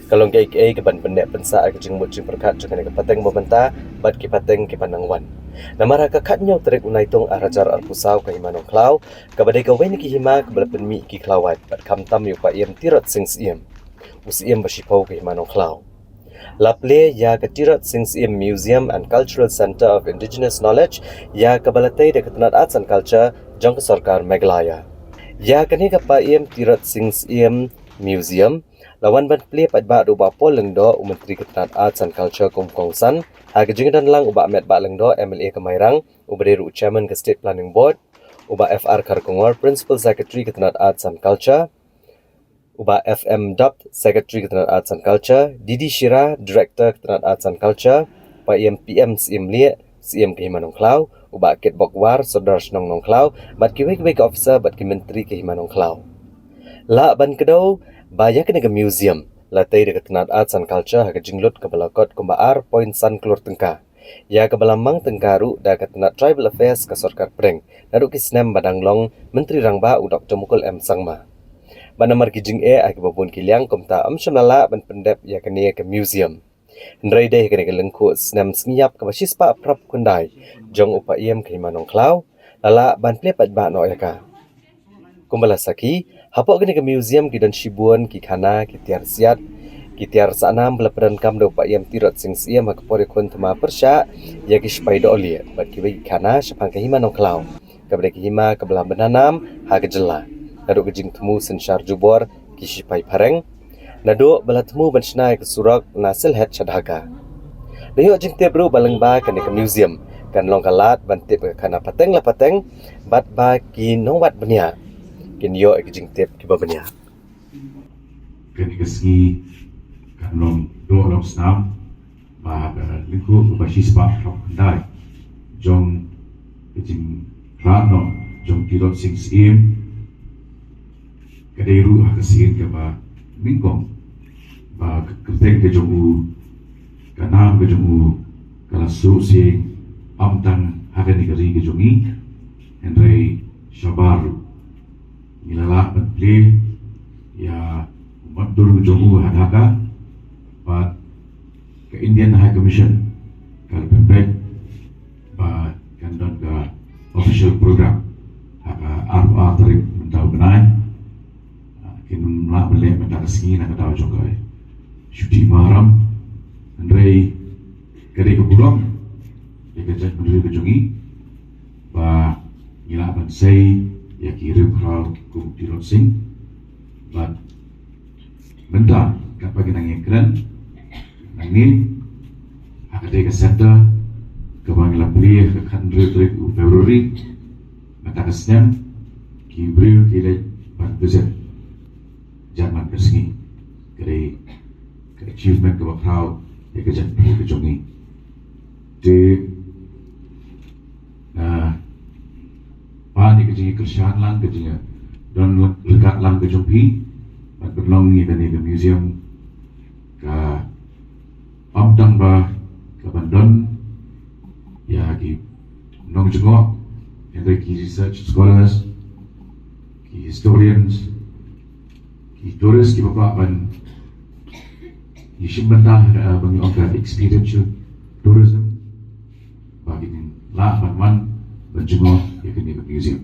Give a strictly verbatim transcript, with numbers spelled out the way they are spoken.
Ka long kaei kaei kaban pynneh pynsah ïa ka jingmut jingpyrkhat jong kane ka pateng ba mynta bad ki pateng kiba nang wan. Namar ha ka khathynñiew tarik u Naitung arhajar arphew saw ka Hima Nongkhlaw kaba dei kawei na ki hima kaba la pynmih ïa ki khlawait bad khamtam ïa u Paiem Tirot Sing Syiem, u Syiem ba shiphew ka Hima Nongkhlaw, la plie ïa ka Tirot Sing Syiem Museum and Cultural Centre of Indigenous Knowledge, ïa kaba la tei da ka tnat Arts and Culture jong ka sorkar Meghalaya. Ïa kane ka Paiem Tirot Sing Syiem Museum la wan ban plie paidbah da u Bah Paul Lyngdoh, u Myntri ka tnat Arts and Culture kum u kongsan, ha ka jingdon lang u Bah Metbah Lyngdoh, M L A ka Mairang, uba dei ruh u Chairman ka State Planning Board, u Bah F R Kharkongor, Principal Secretary ka tnat Arts and Culture, u Bah F M Dap, Secretary ka tnat Arts and Culture, D D Shira, Director ka tnat Arts and Culture, Paiem P M Syiem Lieh, Syiem ka Hima Nongkhlaw, u Bah Kitbok War, Sordar Shnong Nongkhlaw, bad kiwei kiwei ki officer bad ki myntri ka Hima Nongkhlaw. Lah ban kdew ba ïa kane ka museum la tei da ka tnat Arts and Culture ha ka jinglut kaba la kot kumba ar point san klur tyngka, ïa kaba la mang tyngka ruh da ka tnat Tribal Affairs ka sorkar pdeng naduh ki snem ba dang long Myntri Rangbah u Doktor Mukul M Sangma. Bad namar ki jingeh ha kiba bun ki liang, kumta ym shym la lah ban pyndep ïa kane ka museum. Hynrei dei ha kane ka lyngkhuh snem sngi ïap kaba shispah phra phew khyndai jong u Paiem ka Hima Nongkhlaw la lah ban plie paidbah noh ïa ka. Kumba la sakhi, hapoh kane ka museum ki don shibun ki khana, ki tiar siat, ki tiar sahnam ba la pyndonkam da u Paiem Tirot Sing Syiem ha ka por ïakhun thma pyrshah ïa ki shipai dohlieh, bad kiwei ki khana shaphang ka Hima Nongkhlaw, kaba dei ka hima kaba la bynda nam ha ka jylla naduh ka jingthmu synshar jubor ki shipai phareng, naduh ba la thmu ban shna ïa ka surok na Sylhet sha Dhaka. La ïoh jingtip ruh ba lyngba kane ka museum kan long ka lad ban tip ïa ka khana pateng la pateng, bad ba ki nongwad bniah kin ïoh ïa ki jingtip kiba bniah. Kane ka sngi kan long doh long snam ba ha ka lyngkhuh kaba shispah phra phew khyndai jong ka jingkhlad noh jong u Tirot Sing Syiem, ka dei ruh ha ka sien kaba nyngkong ba ka kyrteng ka jong u, ka nam ka jong u, ka la shu sing ym tang ha kane ka ri ka jong ngi, hynrei shabar ruh. Ngi la lah ban plie ïa u mot dur jong u ha Dhaka, bad ka Indian High Commission ka la pynbeit ba kan don ka official program ha ka arphew ar tarik mynta u bnai. Ah, kin ym lah ban leh mynta ka sngi na ka daw jong ka shuti Muharram. Hynrei ka dei ka burom ïa ka jaitbynriew ka jong ngi ba ngi lah ban sei ïa ki riewkhraw kum u Tirot Sing. Bad mynta katba ngi nang ïakren nangne, ha katei ka centre kaba ngi la plie ha ka khathynriew tarik u February mynta ka snem, ki briew ki leit ban visit jan man ka sngi. Ka dei ka achievement kaba khraw ïa ka jaitbynriew ka jong ngi. Te, ah, ban ïa ka jingïakyrshan lang, ka jingïadon lang, ryngkat lang ka jong phi ban pynlong ïa kane ka museum, ka ym tang ba ka ban don ïa ki nongjngoh, hynrei ki research scholars, ki historians, ki tourist kiba kwah ban ïashim bynta, eh, ba ngi ong ka experiential tourism, ba kin lah ban wan ban jngoh ïa kane ka museum.